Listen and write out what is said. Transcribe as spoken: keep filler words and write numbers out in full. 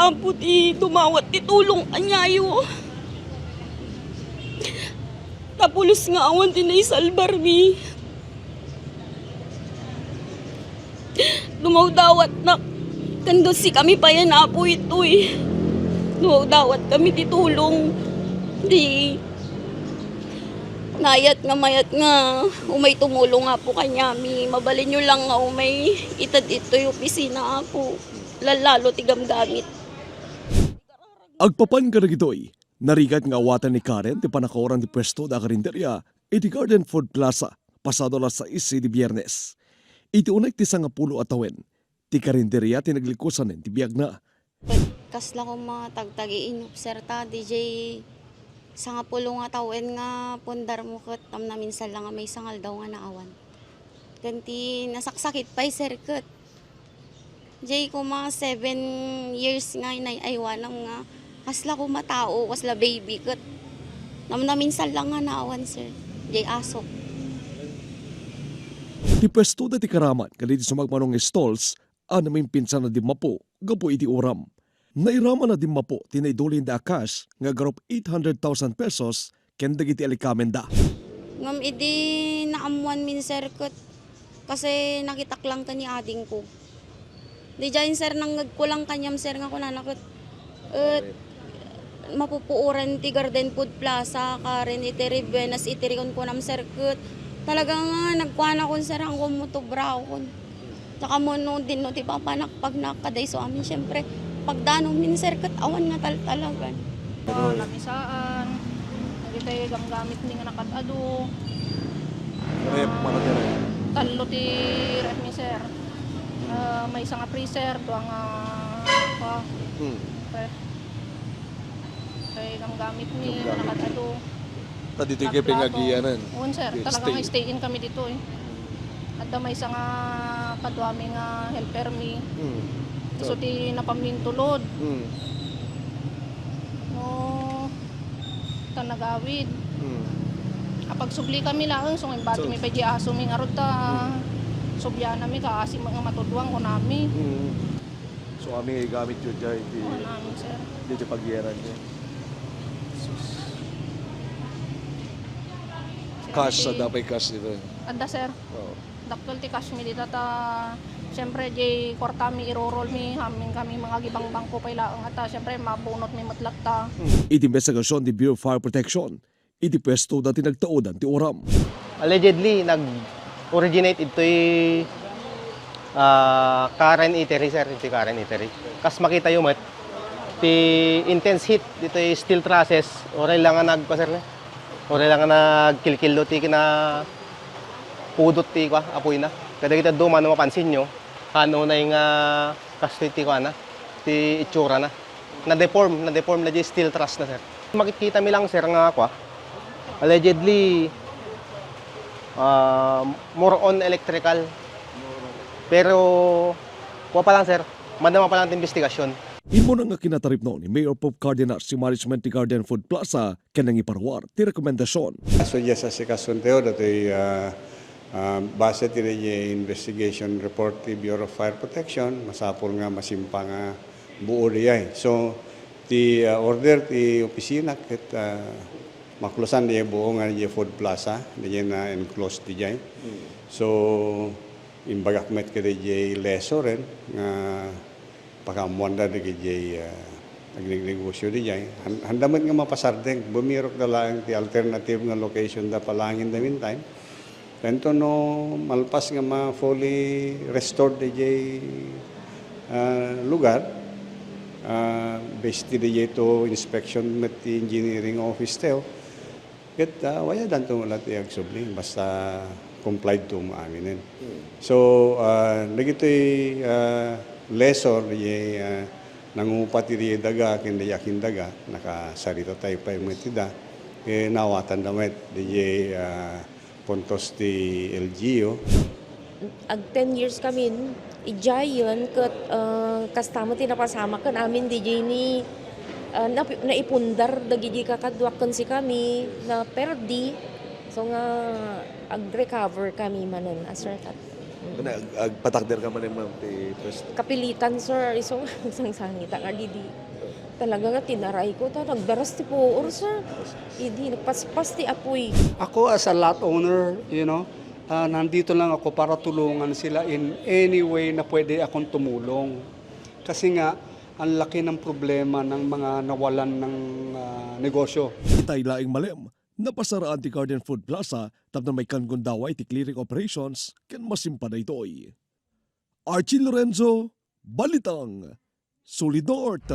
Apo ti dumawat ti tulong kaniayo. Napulos nga awan ti naisalbarmi. Dumawdawatnak. Ken sikami pay, Apo, itoy. Dumawdawat kami ti tulong. Di nayat nga mayat nga umay tumulong, Apo, kaniami. Mabalinyo lang nga umay ited itoy opisina, Apo. Lallalo ti gamgamit. Agpapan kadagitoy, narigat nga awatan ni Karen ti pannakawaran ti puestoda a karinderya iti Garden Food Plaza pasado alas sais idi Biernes. Iti uneg ti sangapulo a tawen, ti karinderya ti naglikusanen ti biagna. Kasla koma tagtagi inupser ta, D J, sangapulo nga tawen nga pundarmo ket namnaminsal la nga maysa nga aldaw nga naawan. Ken ti nasaksakit pay, sir, ket Jay, koma seven years nga inay-aywanam nga kasla koma tao, kasla baby, ket namnaminsal lang nga naawan, sir. Jay, asok. Ti puestoda ti karaman kadagiti sumagmamano nga stalls a namimpinsan a dimmapo gapu iti uram. Nairaman a dimmapo ti naidulinda a cash nga agarup eight hundred thousand pesos ken dagiti alikamenda. Ngem idi naammoanmin, sir, ket kasi nakitak lang ken ni adingko. Diay, sir, nangngegko lang kaniam, sir, nga kunana ket, et, mapupuoran ti Garden Food Plaza, Karen Eatery, Buenas Eatery, kunkunam, sir, ket talaga nga nagkuanakon, sir, ang kumutubra akon. Saka mo no, din no, ti papanakpagnak kadayso amin, siyempre, pagdanomin, sir, ket awan nga taltalagan. Ah, namisaan, dagiti gamgamit mi nga nakat-adu. Ref, mano ti ref? Tallo ti ref mi, sir. Ah, maysa nga freezer, dua nga, ah, Hmm. ref. Kay gamgamit mi, Gamgamit. Nakat-adu. Ta ditoy kay Plato. Pingagianan. Wen, sir. Di Talagang stay. Stay in kami ditoy. Adda maysa nga kaduami nga helper mi. Hmm. Isu ti napamintulod. Hmm. No, ta nagawid. Hmm. Apagsubli kami laeng, so, imbati So, mi pay di aso mi ngarud ta Hmm. sublianami, kaasi met nga matudwang, kunami. Hmm. So, amin nga igamit yo diay iti, Oo, amin, sir. Iti pagiyanan yo. Cash, Sir, adda pay cash dito. Adda, sir. Oo. Dakkel ti cash mi dita ta, siyempre, di kuarta mi, irurol mi, amin kami mangagibangbangko pay laeng ata, siyempre, mabunot mi met latta. Iti imbestigasyon ti Bureau of Fire Protection, iti puesto da ti nagtaudan ti uram. Allegedly, nag-originate ito'y, ah, Karen Eatery, sir, ito'y Karen Eatery. Kas makita yo met, ti intense heat, dito'y steel trusses, uray lang nga nag-, sir, uray lang nga nagkilkillo ti kina-, pudot ti, kwa, apoyna. Kadagiti adu, mano mapansin nyo, kanunay nga kastoy ti, kwa na, ti itsura na. Na-deform, na-deform na di steel truss na, sir. Makikita mi lang, sir, nga, kwa, allegedly, ah, more on electrical. Pero, kwa pa lang, sir, madama pa lang ti investigasyon. Immuna nga kinataripno ni Mayor Pope Cárdenas ti management ti Garden Food Plaza ken nangiparuar ti rekomendasyon. Kastoy diay asikasuntayo datoy, ah, ah, base ti investigation report ti Bureau of Fire Protection, masapul nga masimpa nga buo diay. So, ti, ah, order ti opisina ket, ah, maklusan diay buo nga diay food plaza, diay na enclosed diay. Hmm. So, imbagak met kadiay lessoren nga pakaammoanda dagiti, ah, agnegnegosio diay. Han-, handa met nga mapasardeng, bumirokda laeng ti alternative nga location da palangin da meantime. Ken no malpas nga ma-fully restored diay, ah, lugar, ah, based diay to inspection met ti engineering office tayo. Ket, ah, wayadanto met la ti agsubli, basta complied to aminen. Hmm. So, ah, dagitoy, ah, lessor, diay, ah, nangupat iti daga, ken diay akindaga, nakasaritatayo pay met ida. Eh, naawatanda met, diay, ah, puntos ti L G U. Ag ten years kamin idiayen ket, ah, kasta met ti napasamak ken amin diay ni, ah, nap-, naipundar dagiti kakaduak ken sikami, naperdi. So nga, ag-recover kami manen as regards. Ag- agpatakder ka man, ma'am, ti pwesto. Kapilitan, sir. Isu nga sangsangitan nga didi. Talaga nga tinaray ko, ta nagdaras ti puor, sir. Idi, nagpaspas ti apoy. Ako as a lot owner, you know, ah, nandito lang ako para tulungan sila in any way na pwede akong tumulong. Kasi nga, ang laki ng problema ng mga nawalan ng ah, negosyo. Itay laeng malem, napasaraan ti Garden Food Plaza tapno maikkan gundaway ti clearing operations ken masimpa daytoy. Archie Lorenzo, Balitang, Solid North.